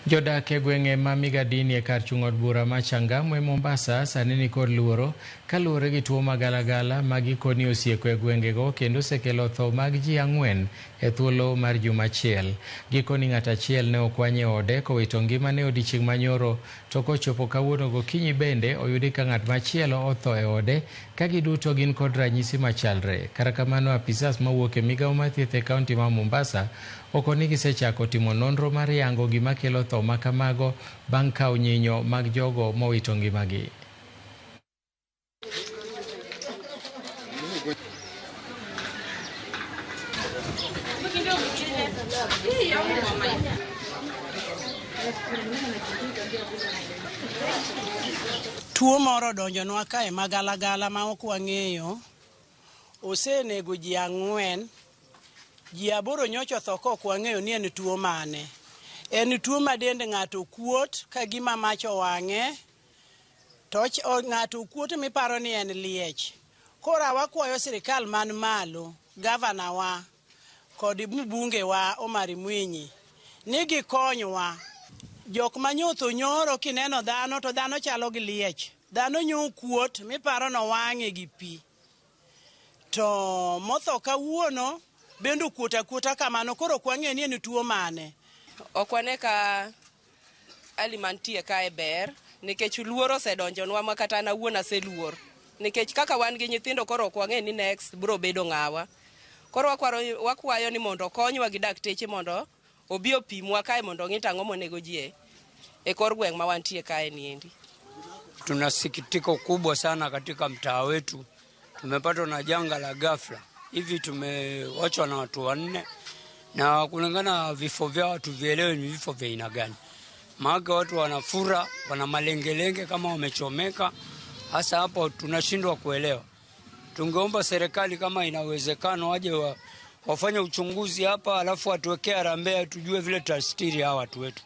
Jodak e gweng'e ma Migadini e kar chung' od bura ma Changamwe Mombasa sani nikod luoro kaluwore gi tuo magalagala ma gikoni osieko e gwengego kendo osekelo tho mag ji 4 e thuolo mar juma achiel. Gikoni ng'at achiel ne okwany e ode kowito ngimane odiechieng' manyoro, to kochopo kawuono gokinyi bende oyudi ka ng'at machielo otho e ode ka giduto gin kod ranyisi machalre. Kata kamano, apisas mawuok e migawo mar thieth e kaunti ma Mombasa okoni gisechako timo nonro mar yango gima kelo tho makamago bang' kawo nyinyo mag jogo mowito ngimagi. Tuo moro odonjonwa kae magalagala ma ok wang'eyo. Osenego ji 4, ji 8 nyocha otho ka ok wang'eyo ni en tuo mane. En tuo ma dend ng'ato kuot ka gima mach owang'e, to ng'ato kuot miparo ni en liech. Koro wakwayo sirikal man malo, gavana wa kod mbunge wa Omar Mwinyi ni gikonywa. Jok manyotho nyoro kineno dhano to dhano chalo gi liech. Dhano nyo kuot miparo nowang'e gi pi. To motho kawuono bende okuot akuota kamano, koro ok wang'eyo ni en tuo mane. Ok wane ka hali mantie kae ber, nikech luoro osedonjonwa ma kata an awuon aseluor. Nikech kaka wan gi nyithindo koro ok wang'e ni next biro bedo ng'awa. Koro wakwayo ni mondo okonywa gi dakteche mondo obi opimwa kae mondo ong'i to ang'o monego ji e kor gweng' ma wantie kae niendi. Tuna sikitiko kubwa sana katika mtaa wetu. Tumepatwa na janga la ghafla. Hivi tumewachwa na watu 4, na kulingana na vifo vyao hatuvielewi ni vifo vya aina gani. Maana watu wanafura, wana malengelenge kama wamechomeka. Hasa hapo tunashindwa kuelewa. Tungeomba serikali kama inawezekano waje wafanye uchunguzi hapa, alafu watuwekee harambee tujue vile tutastiri hawa watu wetu.